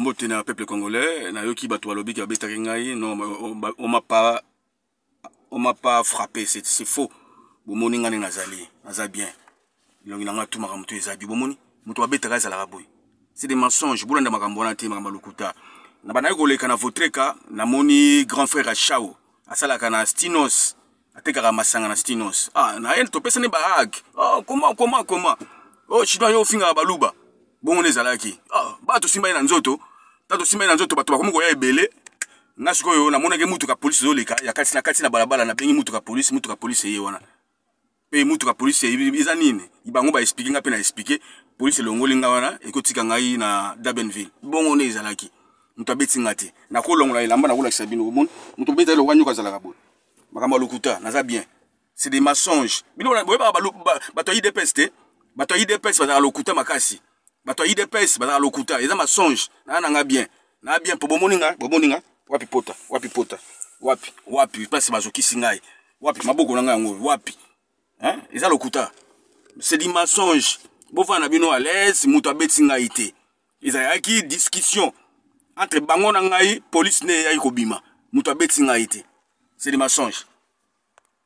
Mbote na peuple congolais. Nayoki bato balobi ke babetaki ngai. Non, on m'a pas, on m'a pas frappé, c'est faux. Bomoni ngai ndenge nazali, naza bien. Elongi na ngai tu, makambo to eza bi. Bomoni moto babetaka ezalaka boye. C'est des mensonges. Bolanda makambo wana te, makambo ya lokuta. Na bandaki koleka na Votreka, namoni grand frère Achao asalaka na Stinos, atekaka masanga na Stinos. Ah, na ye topesani bahag. Oh, comment, comment, comment? Oh, chinois, yo ofingaka baluba. Bongo nde ezalaki. Ah, bato simba ye na nzoto. Ta tosimba ye na nzoto, bato bakomi koya ebele. Nga sikoyo namonaki mutuka polisi ezoleka ya kati na kati na balabala. Nabengi mutuka polisi, mutuka polisi eye wana. Mpe mutuka polisi eza nini? Bango baexplike nga mpe na explike. Polisi elongoli nga wana, ekotika ngai na Durbanville. Bongo nde ezalaki. Moto abeti nga te. Nakolongola elamba, nakolakisa bino. Omoni moto obeta eloko nyoka azalaka boye. Makambo ya lokuta, naza bien. C'est des mensonges. Bino boyebaka bato ya UDPS te. Bato ya UDPS bazalaka lokuta makasi. Bato ya UDPS bazalaka lokuta, eza mensonge. Naa nanga bien, naa bien. Mpo bomoni nga, bomoni nga wapi pota, wapi pota, wapi, wapi mpasi bazokisi ngai, wapi maboko na ngai yango wapi, hein? Eza lokuta, c'est du mensonge. Bofanda na bino à l'aise, moto abeti ngai te. Ezalaki discussion entre bango na ngai. Police nde eyaki kobima, moto abeti ngai te. C'est du mensonge.